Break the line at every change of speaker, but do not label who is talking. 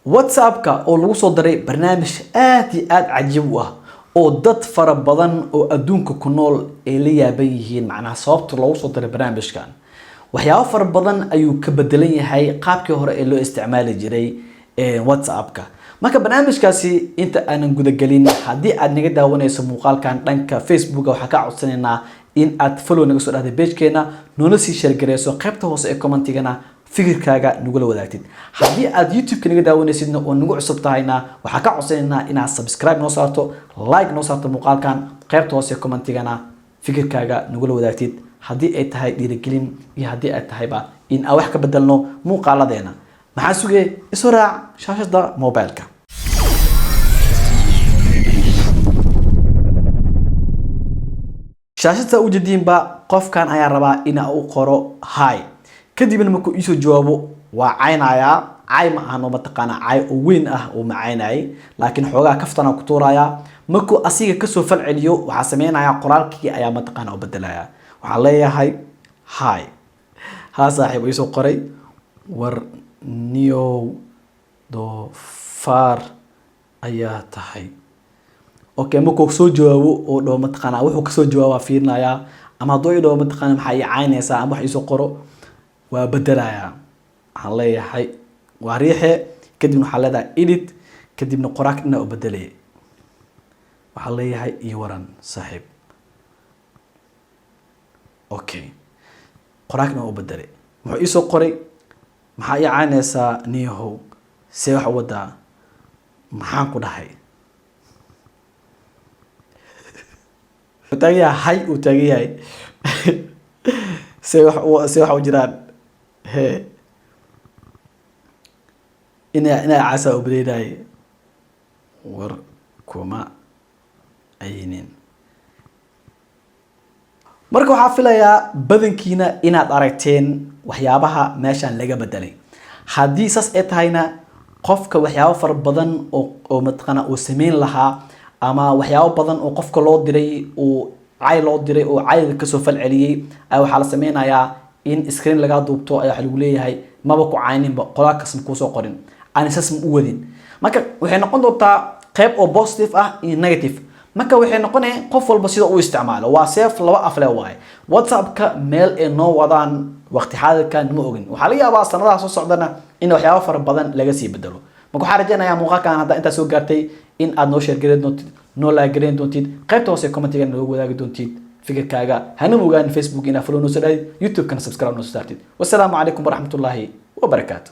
WhatsApp-ka oo lagu soo daray barnaamij aad iyo aad cajiib u ah oo dad fara badan oo adduunka ku nool ay la yaaban yihiin, macnaha sababta loogu soo daray barnaamijkan. Waxyaabo fara badan ayuu ka bedelan yahay qaabkii hore ee loo isticmaali jiray WhatsApp-ka. Marka barnaamijkaasi inta aanan gudagelin, haddii aad naga daawanayso muuqaalkan dhanka Facebooka, waxaan kaa codsanaynaa in aad follow naga soo dhahday page-keena, noona sii share gareyso, qaybta hoose ee comment-igana fikirkaaga nagula wadaagtid. Haddii aad YouTube-ka naga daawanaysidna oo nagu cusub tahayna, waxaan ka codsanaynaa inaad subscribe noo saarto, like noo saarto muuqaalkan, qaybta hoose ee comment-igana fikirkaaga nagula wadaagtid, haddii ay tahay dhiirigelin iyo haddii ay tahayba in aan wax ka bedelno muuqaaladeena. Maxaa sugee? Isu raac shaashada mobile-ka. Shaashada ujeediinba, qofkan ayaa rabaa ina u qoro "hi". Kadibna markuu iisoo jawaabo, waa caynayaa. Cay ma ahano, mataqaana, cay oo weyn ah oo macaynayay, laakiin xoogaa kaftana ku tuurayaa. Markuu asiga kasoo falceliyo, waxaa sameynayaa qoraalkii ayaa mataqaana u bedelaya. Waxaa leeyahay "hi". "Ha saaxiib", iisoo qoray. "War niyow, doofaar ayaa tahay." Okay, markuu soo jawaabo oo dhaho, mataqaana, wuxuu kasoo jawaabaa fiirinayaa, ama hadduu i dhaho, mataqaana, "Maxaa ii caynaysaa?" ama wax iisoo qoro, waa bedelayaa. Waxaan leeyahay, waa riixe, kadibna waxaa leedahay edit, kadibna qoraalka dhinac u bedelaya. Waxaan leeyahay "Ii waran saaxiib". Okay, qoraalka dhinac u bedelay. Muxuu iisoo qoray? "Maxaa ii caynaysaa niyahow? See wax u wadaa? Maxaan ku dhahay?" Uu taagan yahay, "Hi", uu taagan yahay. See wax u jiraan? He, ina caasaa u badaynaye. "War kuma aynin." Marka waxaa filayaa badankiina inaad aragteen waxyaabaha meeshan laga bedelay. Haddii saas ay tahayna, qofka waxyaabo fara badan oo mataqaana uu sameyn lahaa ama waxyaabo badan oo qofka loo diray, uu cay loo diray oo cayga kasoo falceliyey, ayaa waxaa la sameynayaa in screen lagaa duubto. Ayaa waxa lagu leeyahay, "Maba ku cayninba, qoraalkaas ma kuusoo qorin, ani saas ma u wadin." Marka waxay noqon doontaa qayb oo positive ah iyo negative. Marka waxay noqonaya qof walba sida uu isticmaalo. Waa seef laba afle waaye. WhatsApp-ka meel ay noo wadaan waqti xaadirkan ma ogin. Waxaa laga yaabaa sanadaha soo socdana in waxyaabo fara badan laga sii bedelo. Marka waxaan rajeynayaa muuqaalkan haddaa intaa soo gaartay in aad noo share gareyn doontid, noo like gareyn doontid, qaybta hoose comment-iga noogu wadaagi doontid fikirkaaga. Hana mogaan Facebook inaad follow noo soo dhahdid, YouTube-kana subscribe noo soo saartid. Wasalaamu calaykum waraxmatullaahi wabarakaatu.